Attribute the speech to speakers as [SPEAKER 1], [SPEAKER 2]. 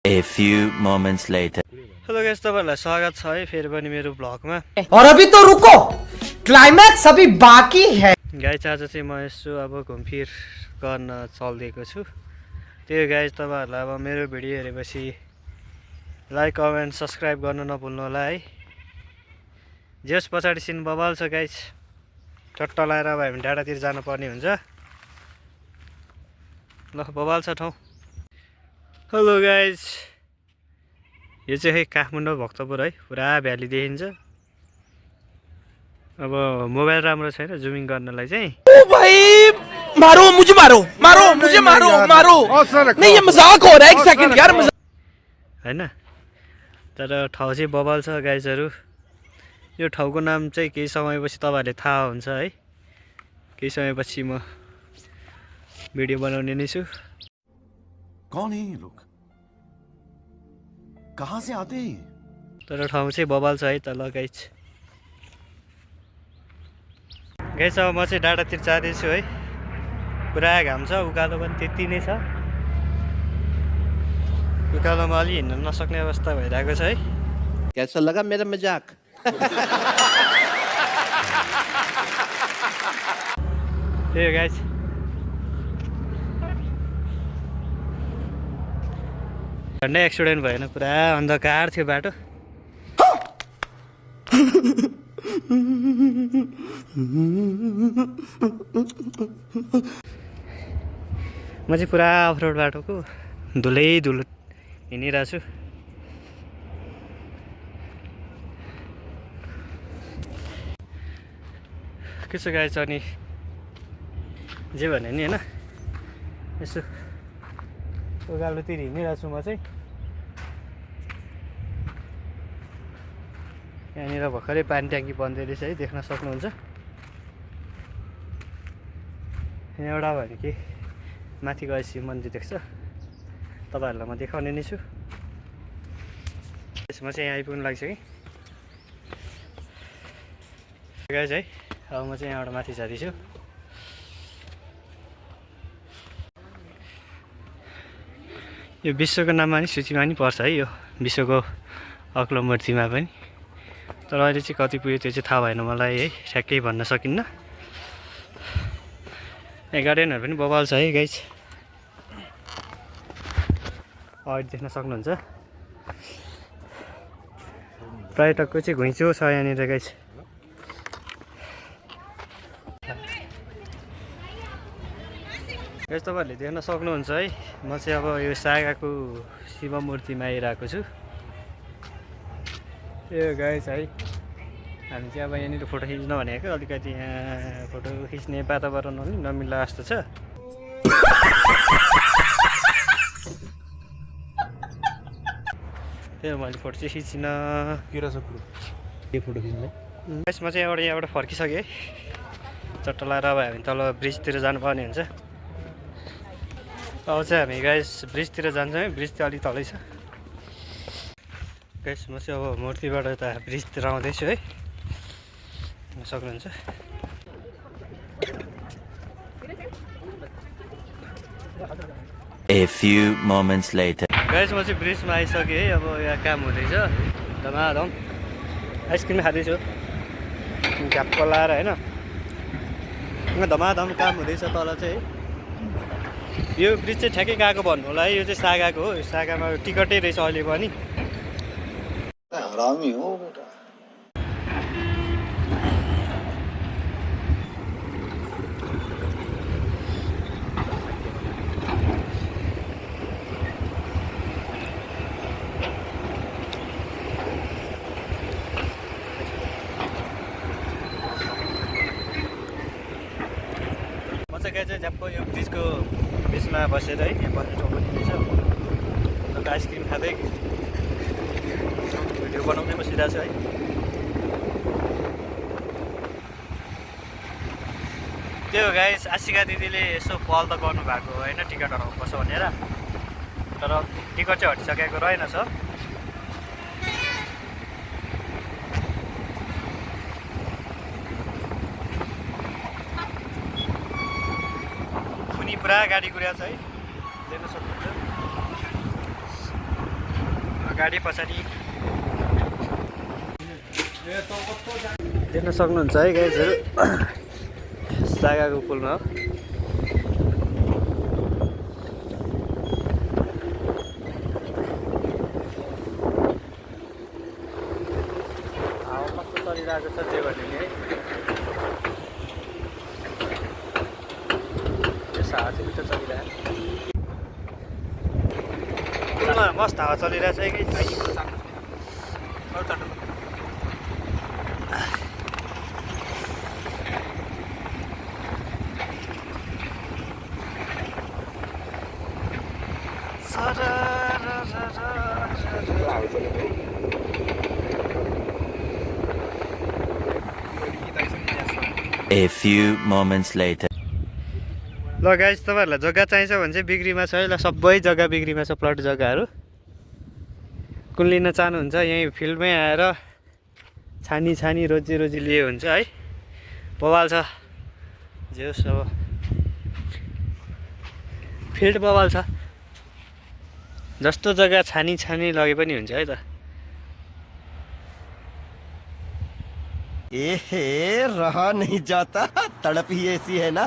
[SPEAKER 1] A few moments later.
[SPEAKER 2] Hello guys, तपाईहरुलाई स्वागत छ है फेरि पनि मेरो ब्लगमा।
[SPEAKER 3] और अभी तो रुको, क्लाइमैक्स अभी बाकी है।
[SPEAKER 2] गाइस आज चाहिँ म यसो अब घुमफिर गर्न चल्दिएको छु। त्यो गाइस तपाईहरुलाई अब मेरो भिडियो हेरेपछि लाइक कमेन्ट सब्स्क्राइब गर्न नभुल्नु होला है। जस पछाडी सिन बबाल छ गाइस, टट्ट लाएर अब हामी डाँडातिर जानु पर्ने हुन्छ। ल बबाल छ ठाउँ। हेलो गाइस, यो चाहिँ काठमाडौँ भक्तपुर है, पुरा भ्याली देखिन्छ। अब मोबाइल राम्रो छैन जुमिङ गर्नलाई चाहिँ।
[SPEAKER 4] ओ भाई मारो मुझे, मारो मारो मुझे, मारो मारो नहीं, ये मजाक हो रहा है। एक सेकंड यार,
[SPEAKER 2] हैन। तर ठाउँ चाहिँ बबाल छ गाइजहरु। यो ठाउँको नाम चाहिँ केही समयपछि तपाईहरुले थाहा हुन्छ है। केही समयपछि म भिडियो बनाउने नै छु।
[SPEAKER 5] कौन है ये लोग, कहाँ से आते हैं?
[SPEAKER 2] तर ठाउँ चाहिँ बबाल छ है। तल गाइज अब म चाहिँ डाँडातिर जाँदैछु है। पुरा घाम छ, उकालो पनि त्यति नै छ। उकालोमा अलि हिँड्न नसक्ने अवस्था भइरहेको छ है।
[SPEAKER 4] कैसा लगा मेरा मजाक?
[SPEAKER 2] त्यही गाइज, झन्डै एक्सिडेन्ट भएन, पुरा अन्धकार थियो बाटो। म चाहिँ पुरा अफरोड बाटोको धुलै धुलो हिँडिरहेको छु। के छ गाइस, अनि जे भने नि होइन, यसो उकालोतिर हिँडिरहेको छु म चाहिँ। यहाँनिर भर्खरै पानी ट्याङ्की बन्दै रहेछ है, देख्न सक्नुहुन्छ। यहाँ एउटा भने कि माथि गएपछि मन्दिर देख्छ, तपाईँहरूलाई म देखाउने नै छु। यसमा चाहिँ यहाँ आइपुग्नु लाग्छ कि गाइस है। अब म चाहिँ यहाँबाट माथि जाँदैछु। यो विश्वको नाममा नि सूचीमा नि पर्छ है, यो विश्वको अग्लो मूर्तिमा पनि। तर अहिले चाहिँ कति पुग्यो त्यो चाहिँ थाहा भएन मलाई है, ठ्याक्कै भन्न सकिन्न। यहाँ गार्डनहरू पनि बबाल छ है गाइस, अहिले देख्न सक्नुहुन्छ। पर्यटकको चाहिँ घुइँचो छ यहाँनिर गाइस। गाइस तपाईँहरूले देख्न सक्नुहुन्छ है, म चाहिँ अब यो सागाको शिव मूर्तिमा आइरहेको छु। ए गाइस है, हामी चाहिँ अब यहाँनिर फोटो खिच्न भनेको, अलिकति यहाँ फोटो खिच्ने वातावरण अलि नमिल्ला जस्तो छ। त्यही मैले फोटो चाहिँ खिचिन।
[SPEAKER 4] ये फोटो खींचना।
[SPEAKER 2] गाइस म चाहिँ यहाँबाट फर्किसकेँ। चट्ट लाएर अब हामी तल ब्रिजतिर जानुपर्ने हुन्छ। अब चाहिँ हामी गाइस ब्रिजतिर जान्छौँ है, ब्रिज चाहिँ अलिक तलै छ। गाइस म चाहिँ अब मूर्तिबाट यता ब्रिजतिर आउँदैछु है, सक्नुहुन्छ।
[SPEAKER 1] A few moments later.
[SPEAKER 2] Guys म चाहिँ ब्रिजमा आइसकेँ है। अब यहाँ काम हुँदैछ धमाधम। आइसक्रिम खाँदैछु झ्याप्प लाएर होइन, धमाधम काम हुँदैछ तल चाहिँ है। यो ब्रिज चाहिँ ठ्याक्कै गएको भन्नु होला है, यो चाहिँ सागाको हो। सागामा टिकटै रहेछ अहिले पनि।
[SPEAKER 5] हरामी हो बेटा।
[SPEAKER 2] म चाहिँ गाइस झ्याप्प यो ब्रिजको बिचमा बसेर है, यहाँ बस्ने ठाउँ पनि रहेछ। अन्त आइसक्रिम खाँदै भिडियो बनाउँदै बसिरहेको छु है। त्यो गाइस आशिका दिदीले यसो पहल त गर्नुभएको होइन टिकट हराउनुपर्छ भनेर, तर टिकट चाहिँ हटिसकेको रहेनछ। मुनि पुरा गाडी गुडिया छ है, देख्न सक्नुहुन्छ। गाडी पछाडि देख्न सक्नुहुन्छ है गाइजहरू सागाको पुलमा हो। हावा कस्तो चलिरहेको छ त्यो भने नि है त्यस हावा चाहिँ मिठो चलिरहेको पुलमा मस्त हावा चलिरहेछ है कि
[SPEAKER 1] A few moments later.
[SPEAKER 2] ल गाइस तपाईँहरूलाई जग्गा चाहिन्छ भने चाहिँ बिक्रीमा छ है ल सबै जग्गा बिक्रीमा छ प्लट जग्गाहरू कुन लिन चाहनुहुन्छ यहीँ फिल्डमै आएर छानी छानी रोजी रोजी लिए हुन्छ है बवाल छ जे होस् अब फिल्ड बवाल छ जस्तो जग्गा छानी छानी लगे पनि हुन्छ है त
[SPEAKER 6] रहा नहीं जाता तड़प ही ऐसी है ना